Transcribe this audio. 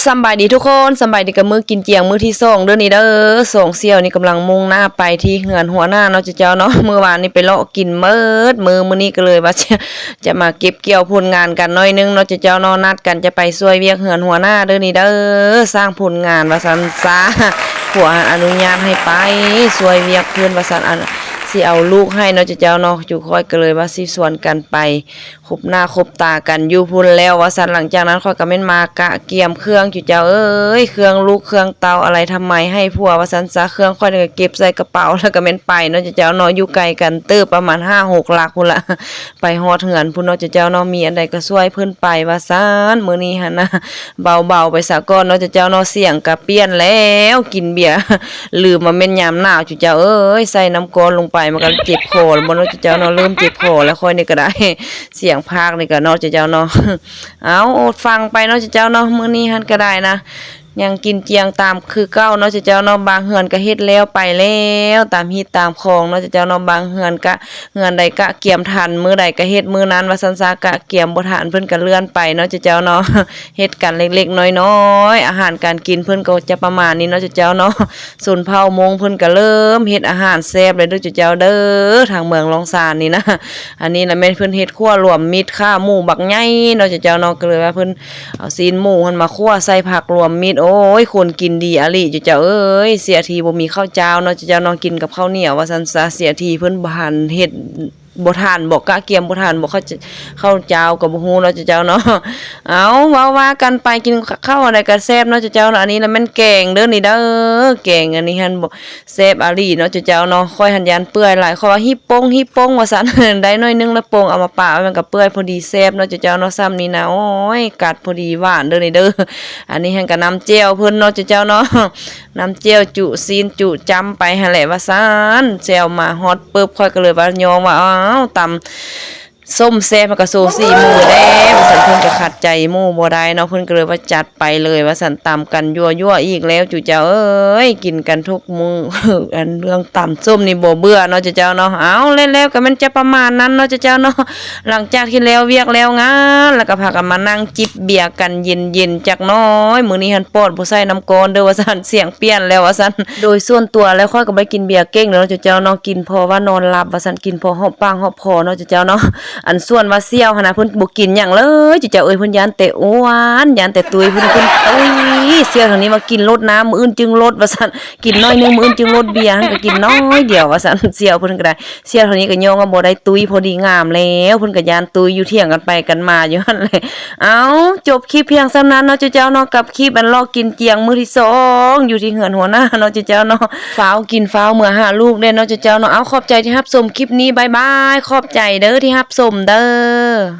ສຳບາຍດີທຸກຄົນ ສຳບາຍດີກັບມື້ກິນຈຽງມື້ທີສອງເດີ້ນີ້ເດີ້. ສອງສ່ຽວນີ້ກຳລັງມຸ່ງໜ້າໄປທີ່ເຮືອນຫົວໜ້າເນາະເຈົ້າເນາະ. ມື້ວານນີ້ໄປເລາະກິນເໝິດມື້ ມື້ນີ້ກໍເລີຍວ່າ ຈະ ຈະມາເກັບກ່ຽວຜົນງານກັນໜ້ອຍໜຶ່ງເນາະເຈົ້າເນາະ. ນັດກັນຈະໄປຊ່ວຍວຽກເຮືອນຫົວໜ້າເດີ້ນີ້ເດີ້ ສ້າງຜົນງານວ່າຊັ້ນຊະ. ຜົວຫັ້ນອະນຸຍາດໃຫ້ໄປຊ່ວຍວຽກເພິ່ນວ່າຊັ້ນ ອັນ ຊິເອົາລູກໃຫ້ເນາະເຈົ້າເນາະ. ຈຸຂ້ອຍກໍເລີຍວ່າຊິຊວນກັນໄປ ຄົບໜ້າຄົບຕາກັນຢູ່ພຸ້ນແລ້ວວ່າຊັ້ນ. ຫຼັງຈາກນັ້ນຂ້ອຍກໍແມ່ນມາກະກຽມເຄື່ອງຈຸເຈົ້າເອີຍ ເຄື່ອງລູກເຄື່ອງເຕົ້າອະໄລທຳໄມໃຫ້ຜົວວ່າຊັ້ນຊະ. ເຄື່ອງຂ້ອຍນີ້ກໍເກັບໃສ່ກະເປົາ ແລ້ວກໍແມ່ນໄປເນາະເຈົ້າເນາະ. ຢູ່ໄກກັນເຕີບປະມານຫ້າຫົກຫຼັກພຸ້ນລະ ໄປຮອດເຮືອນພຸ້ນເນາະເຈົ້າເນາະ. ມີອັນໃດກໍຊ່ວຍເພິ່ນໄປວ່າຊັ້ນ. ມື້ນີ້ຫັ້ນນະ ເບົາໆໄປສາກ່ອນເນາະເຈົ້າເນາະ. ສຽງກະປ່ຽນແລ້ວ ກິນເບຍ ລືມວ່າແມ່ນຍາມໜາວຈຸເຈົ້າເອີຍ. ໃສ່ນ້ຳກ້ອນລົງໄປ ມັນກໍເຈັບຄໍແລ້ວບໍ່ເນາະເຈົ້າເນາະ. ເລີ່ມເຈັບຄໍແລ້ວຂ້ອຍນີ້ກໍໄດ້ ສຽງພາກນີ້ກໍເນາະເຈົ້າເນາະ. ເອົາ ອົດຟັງໄປເນາະເຈົ້າເນາະ. ມື້ນີ້ຫັ້ນກໍໄດ້ນະ ຍັງກິນຈຽງຕາມຄືເກົ່າເນາະເຈົ້າເນາະ. ບາງເຮືອນກໍເຮັດແລ້ວໄປແລ້ວ ຕາມຮີດຕາມຄອງເນາະເຈົ້າເນາະ. ບາງເຮືອນກະ ເຮືອນໃດກະກຽມທັນ ມື້ໃດກະເຮັດມື້ນັ້ນວ່າຊັ້ນຊະ. ກະກຽມບໍ່ທັນເພິ່ນກະເລື່ອນໄປເນາະເຈົ້າເນາະ. ເຮັດກັນເລັກໆນ້ອຍໆ ອາຫານການກິນເພິ່ນກໍຈະປະມານນີ້ເນາະເຈົ້າເນາະ. ຊົນເຜົ່າມົ້ງເພິ່ນກໍເລີ່ມເຮັດອາຫານແຊບແລ້ວເດີ້ເຈົ້າເດີ້ ທາງເມືອງລ້ອງຊານນີ້ນະ. ອັນນີ້ລະແມ່ນເພິ່ນເຮັດຂົ້ວລວມມິດ ຂາໝູບັກໃຫຍ່ເນາະເຈົ້າເນາະ. ກໍເລີຍວ່າເພິ່ນເອົາຊີ້ນໝູຫັ້ນມາຂົ້ວໃສ່ຜັກລວມມິດ. ໂອ້ຍ ຄົນກິນດີອະຫຼີເຈົ້າເອີຍ. ເສຍທີບໍ່ມີເຂົ້າຈ້າວເນາະເຈົ້າເນາະ ກິນກັບເຂົ້າໜຽວວ່າຊັ້ນຊະ. ເສຍທີເພິ່ນບໍ່ທັນເຮັດ ບໍ່ທັນບໍ ກະກຽມບໍ່ທັນບໍ ເຂົ້າ ເຂົ້າຈ້າວກໍບໍ່ຮູ້ເນາະເຈົ້າເນາະ. ເອົາ ເວົ້າວ່າກັນໄປ ກິນເຂົ້າອັນໃດກໍແຊບເນາະເຈົ້າເນາະ. ອັນນີ້ລະແມ່ນແກງເດີ້ນີ້ເດີ້ ແກງອັນນີ້ຫັ້ນ ແຊບອະຫຼີເນາະເຈົ້າເນາະ. ຂ້ອຍຫັ້ນຢ້ານເປື່ອຍຫຼາຍ ຂ້ອຍວ່າຮີບປົງ ຮີບປົງວ່າຊັ້ນ ໄດ້ໜ້ອຍໜຶ່ງລະປົງ ເອົາມາປະໄວ້ ມັນກໍເປື່ອຍພໍດີແຊບເນາະເຈົ້າເນາະ. ສ່ຳນີ້ນະ ໂອ້ຍ ກັດພໍດີຫວານເດີ້ນີ້ເດີ້. ອັນນີ້ຫັ້ນກໍນ້ຳແຈ່ວເພິ່ນເນາະເຈົ້າເນາະ. ນ້ຳແຈ່ວຈຸຊີ້ນຈຸຈ້ຳໄປຫັ້ນແຫຼະວ່າຊັ້ນ. ແຈ່ວມາຮອດປຶບ ຂ້ອຍກໍເລີຍວ່າຍ້ອງວ່າ ອ້າວ ຕຳສົ້ມແຊບ ມັນກໍໂຊສີໝູແດ່ວ່າຊັ້ນ. ເພິ່ນກໍຂັດໃຈໝູບໍ່ໄດ້ເນາະ ເພິ່ນກໍເລີຍວ່າຈັດໄປເລີຍວ່າຊັ້ນ. ຕຳກັນຍົວໆອີກແລ້ວຈຸເຈົ້າເອີຍ ກິນກັນທຸກມື້. ອັນເລື່ອງຕຳສົ້ມນີ້ບໍ່ເບື່ອເນາະເຈົ້າເນາະ. ເອົາ ແລ້ວໆກໍແມ່ນຈະປະມານນັ້ນເນາະເຈົ້າເນາະ. ຫຼັງຈາກທີ່ແລ້ວວຽກແລ້ວງານ ແລ້ວກໍພາກັນມານັ່ງຈິບເບຍກັນເຢັນໆຈັກໜ້ອຍ. ມື້ນີ້ຫັ້ນປອດບໍ່ໃສ່ນ້ຳກ້ອນເດີ້ວ່າຊັ້ນ ສຽງປ່ຽນແລ້ວວ່າຊັ້ນ. ໂດຍສ່ວນຕົວແລ້ວຂ້ອຍກໍບໍ່ໄດ້ກິນເບຍເກັ່ງເນາະເຈົ້າເນາະ ກິນພໍວ່ານອນຫຼັບວ່າຊັ້ນ ກິນພໍຫອບປາກຫອບຄໍເນາະເຈົ້າເນາະ. ອັນສ່ວນວ່າສ່ຽວຫັ້ນນະ ເພິ່ນບໍ່ກິນຫຍັງເລີຍເຈົ້າເອີຍ ເພິ່ນຢ້ານແຕ່ອ້ວນ ຢ້ານແຕ່ຕຸ້ຍ ເພິ່ນ ເພິ່ນຕຸ້ຍ. ສ່ຽວທາງນີ້ວ່າກິນໂລດນ້ຳ ມື້ອື່ນຈຶ່ງລົດວ່າຊັ້ນ ກິນໜ້ອຍໜຶ່ງ ມື້ອື່ນຈຶ່ງລົດເບຍ ຫັ້ນກໍກິນໜ້ອຍດຽວວ່າຊັ້ນ ສ່ຽວເພິ່ນກໍໄດ້. ສ່ຽວເທົ່ານີ້ກໍຍ້ອນວ່າບໍ່ໄດ້ຕຸ້ຍພໍດີງາມແລ້ວ ເພິ່ນກໍຢ້ານຕຸ້ຍຢູ່ ຖຽງກັນໄປກັນມາຢູ່ຫັ້ນແຫຼະ. ເອົາ ຈົບຄລິບພຽງສ່ຳນັ້ນເນາະເຈົ້າເນາະ ກັບຄລິບອັນເລາະກິນຈຽງມື້ທີສອງ ຢູ່ທີ່ເຮືອນຫົວໜ້າເນາະເຈົ້າເນາະ. ຟ້າວກິນຟ້າວເມືອຫາລູກແດ່ເນາະເຈົ້າເນາະ. ເອົາ ຂອບໃຈທີ່ຮັບຊົມຄລິບນີ້ ບາຍບາຍ ຂອບໃຈເດີ້ທີ່ຮັບຊົມເດີ້.